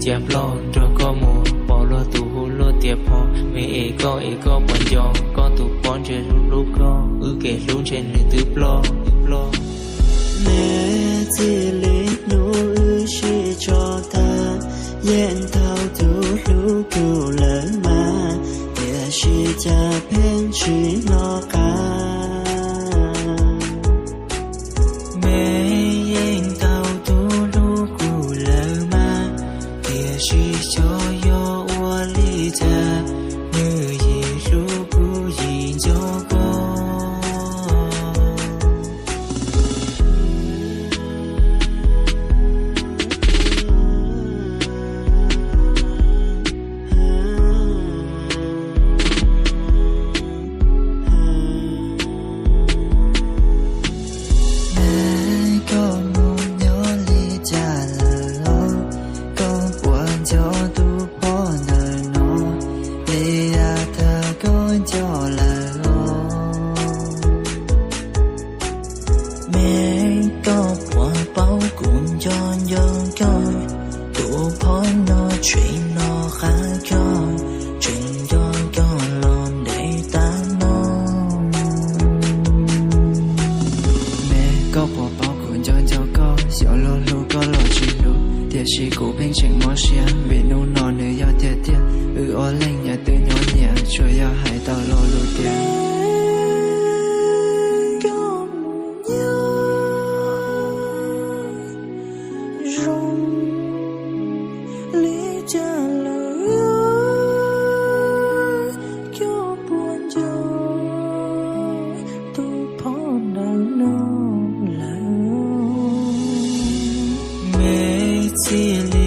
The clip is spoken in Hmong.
Cas ploj nrog koj mus, pom luag tus hu luag tias phov, me es koj es koj puas nco, koj tus phov ntshe hlub hlub koj, wb kev hlub ntshe nws twb ploj. Neb txij li hnub wb sib tso tag, yeej tau tus hlub kuv lawm mas, tiam sis cas pheej tsis hnov qab. Me yeej tau tus hlub kuv lawm mas, tiam sis xyov yog ua li cas, nws yim hlub kuv yim nco koj. Neb koj mus nyob li cas lawm os? Koj puas nco tus phov ntawm no li yav tag koj nco lawm os? Me koj puas paub kuv nco nco koj, tus phov no tseem nco qab koj, tseem nco koj los ntev tas no. Me koj puas paub kuv nco nco koj, xyov luag hlub koj los tsis hlub, tiam sis kuv pheej tseem mob siab vim hnub no nws yog tiag tiag. Wb ob leeg nyias twb nyob nyias, tsuas yog hais tau lo lus tias koj mus nyob zoo li cas lawm, koj puas nco tus phov ntawm no lawm? Me txij li